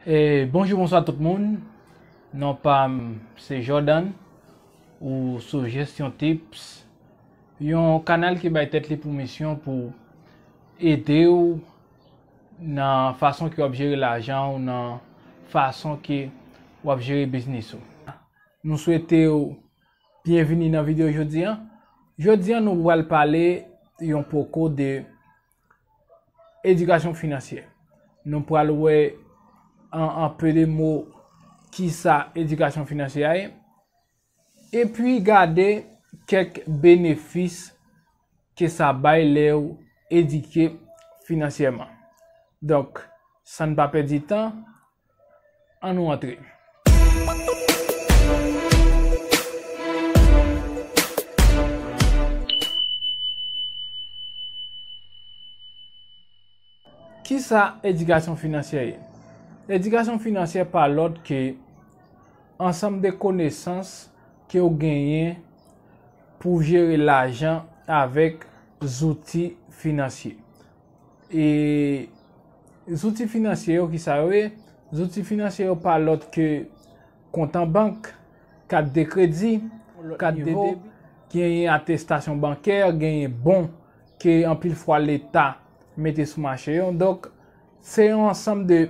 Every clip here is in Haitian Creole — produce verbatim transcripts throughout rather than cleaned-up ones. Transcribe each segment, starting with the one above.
E bonjou, bonswa tout moun. Non pa m se Jordan, ou sou Gestion Tips, yon kanal ki bay tèt li pou misyon pou ede w nan fason ke w ap jere lajan w, nan fason ke w ap jere biznis ou. Nou swete w byenvini nan videyo jodi a. Jodi a, nou pral pale yon poko de edikasyon finansyè. Nou pral wè an, an pe de mo kisa edikasyon finansyè a ye, epi gade kèk benefis ke sa bay lè w edike finansyèman. Donk, san n pa pèdi tan, ann nou antre. Kisa edikasyon finansyè ye? Edikasyon finansyè pa lòt ke ansanm de konesans ke w genyen pou jere lajan avèk zouti finansye. E zouti finansye yo, kisa yo ye? Zouti finansye yo pa lòt ke kont an bank, kat de kredi, kat de debi, genyen atestasyon bankè, genyen bon ke anpil fwa Leta mete sou mache yo. Donk, se yon ansanm de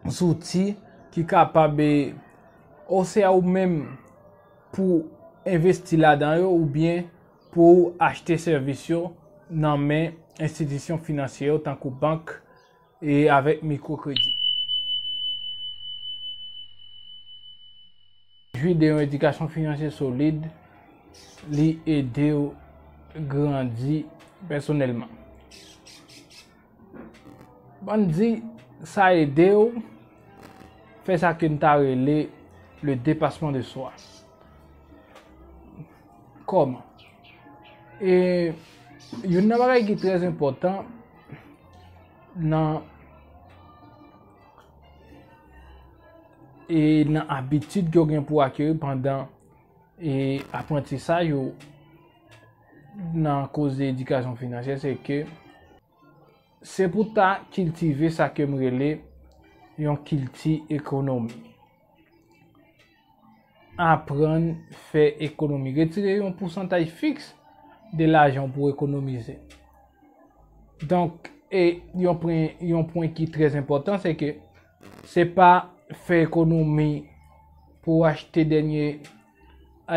zouti ki kapab, e, oswa ou menm pou envesti ladan yo oubyen pou achte sèvis yo nan men enstitisyon finansye yo tankou bank e avèk mikwokredi. Jwi de yon edikasyon finansye solid, li ede w grandi pèsonèlman. Ban n di, sa ede w fè sa ke n ta rele le dépassement de soi. Kòman? E youn nan bagay ki trè enpòtan nan, e nan abitid ke w gen pou w akeri pandan, e aprantisaj ou nan koze edikasyon finansyè, se ke se pou ta kiltive sa ke m rele yon kilti ekonomi. Aprann fè ekonomi. Retire yon pousantaj fiks de lajan w pou w ekonomize. Donk, e yon pwen, yon pwen ki trè enpòtan, se ke se pa fè ekonomi pou w achte dènye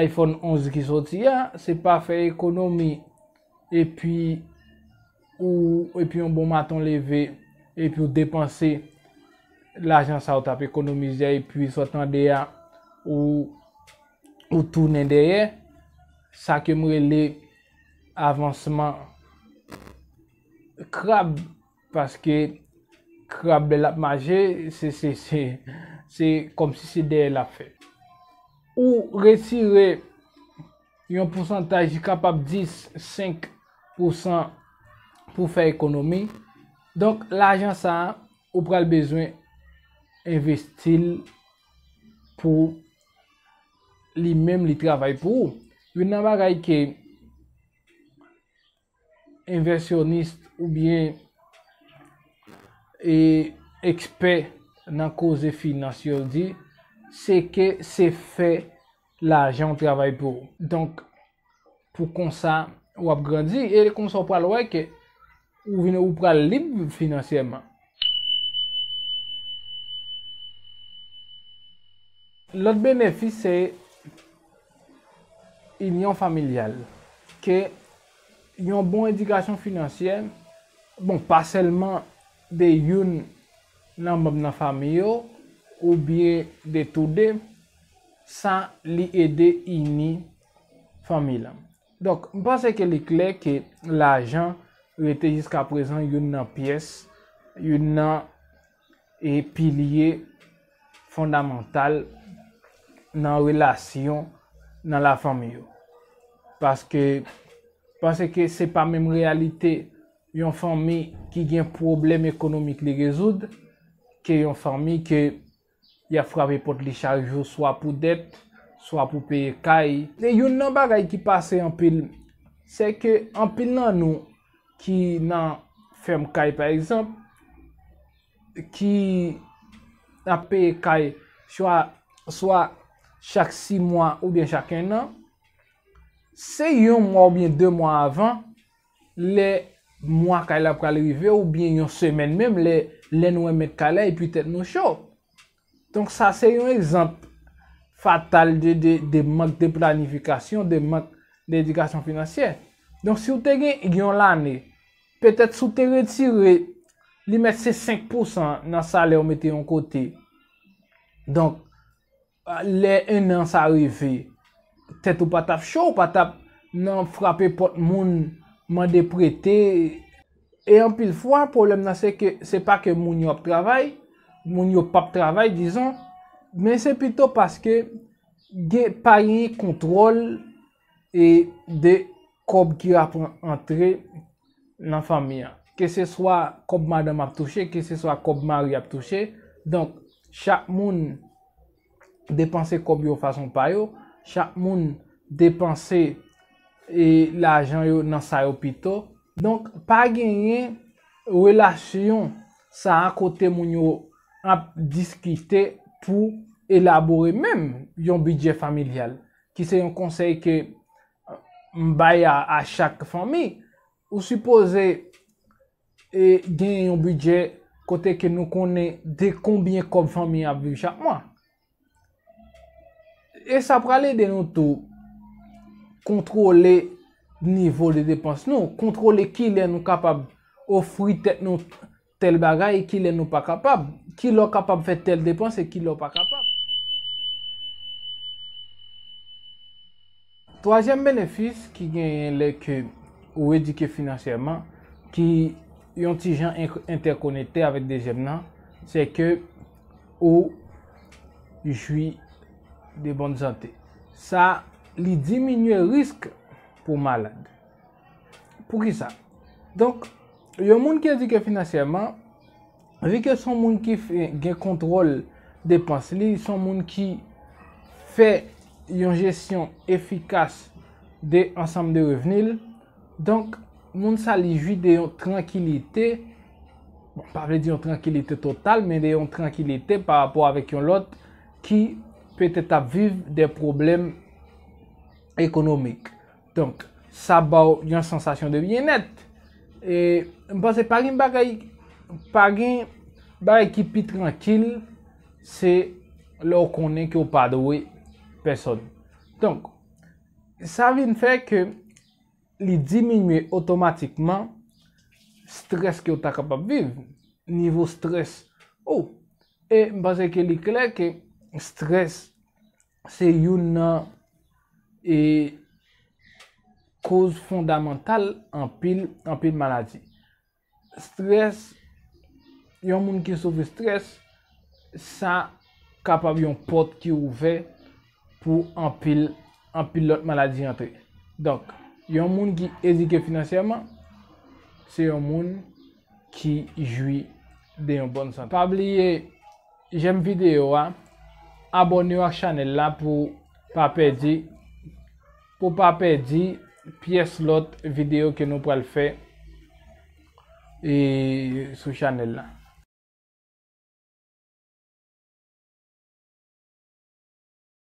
iPhone onz ki soti a, se pa fè ekonomi epi ou, epi yon bon maten w leve, epi w depanse lajan sa w t ap ekonomize a, epi sa w tande a, ou, ou tounen dèyè, sa ke m rele avansman krab, paske krab lè l ap mache, se, se, se, se kòmsi se dèyè l ap fè. Ou retire yon pousantaj ki kapab dis, senk pousan pou fè ekonomi. Donk, lajan sa a, ou pral bezwen envesti l pou li menm, li travay pou ou. Youn nan bagay ke envèsyonis oubyen, e, ekspè nan koze finans yo di, se ke se fè lajan w travay pou ou. Donk, pou konsa, w ap grandi, e konsa w pral wè ke ou vin, ou pral lib finansyèman. Lòt benefis se inyon familyal, ke yon bon edikasyon finansyè, bon, pa sèlman de youn nan manm nan fanmi yo, oubyen de toude, sa li ede ini fanmi lan. Donk, m panse ke li klè ke lajan rete jiskaprezan youn nan pyès, youn nan, e, pilye fondamantal nan relasyon nan lafanmi yo. Paske, paske se pa menm reyalite yon fanmi ki gen pwoblèm ekonomik li rezoud, ke yon fanmi ke y ap frape pòt li chak jou, swa pou dèt, swa pou peye kay. E youn nan bagay ki pase anpil, se ke anpil nan nou ki nan fèm kay, pa egzanp, ki ap peye kay swa, swa chak sis mwa oubyen chak en an, se yon mwa oubyen de mwa avan, lè mwa kay la pral rive, oubyen yon semèn menm, lè, lè nou remèt kay la, epi tèt nou cho. Donk, sa se yon egzanp fatal de, de, de mank de planifikasyon, de mank de edikasyon finansyè. Donk, si w te gen yon lane, petèt si w te retire, li mèt se senk pousan nan salè w mete yon kote. Donk, lè en an sa rive, tèt ou pa t ap cho, ou pa t ap nan frape pòt moun, mande prete. E anpil fwa, pwoblèm nan se ke se pa ke moun yo ap travay, moun yo p ap travay, dizon, men se pito paske gen, pa gen kontwòl e de kòb ki ap antre nan fanmi an. Keseswa kòb madanm ap touche, keseswa kòb mari ap touche. Donk, chak moun depanse kòb yo fason pa yo, chak moun depanse e lajan yo nan sa yo pito. Donk, pa genyen relasyon sa a kote moun yo ap diskite pou elabore menm yon bidjè familyal, ki se yon konsèy ke m bay a, a chak fanmi. Ou sipoze e, gen yon bidjè kote ke nou konnen de konbyen kòb fanmi an ap viv chak mwa. E sa pral ede nou tou kontwole nivo de depans nou, kontwole kilè nou kapab ofri tèt nou tèl bagay e kilè nou pa kapab, kilè w kapab fè tèl depans e kilè w pa kapab. Twazyèm benefis ki genyen lè ke ou edike finansyèman, ki yon ti jan en-, entèkonekte avèk dezyèm nan, se ke ou jwi de bòn sante. Sa, li diminye risk pou malad. Poukisa? Donk, yon moun ki edike finansyèman, vi ke se yon moun ki fè, gen kontwòl depans li, se yon moun ki fè yon jesyon efikas de ansanm de revni l. Donk, moun sa li jwi de yon trankilite, bon, pa vle di yon trankilite total, men de yon trankilite pa rapò avèk yon lòt ki petèt ap viv de pwoblèm ekonomik. Donk, sa ba w yon sansasyon de byennèt. E m panse pa gen bagay, pa gen bagay ki pi trankil, se lè w konnen ke w pa dwe pèsòn. Donk, sa vin fè ke li diminye otomatikman strès ke w ta kapab viv, nivo strès ou. E m panse ke li klè ke strès se youn nan, e, koz fondamantal anpil, anpil maladi. Strès, yon moun ki soufri strès, sa kapab yon pòt ki ouvè pou anpil, anpil lòt maladi antre. Donk, yon moun ki edike finansyèman, se yon moun ki jwi de yon bòn sante. Pa bliye jèm videyo a, abòne w ak chanèl la pou pa pèdi, pou pa pèdi pyès lòt videyo ke nou pral fè, e, sou chanèl la.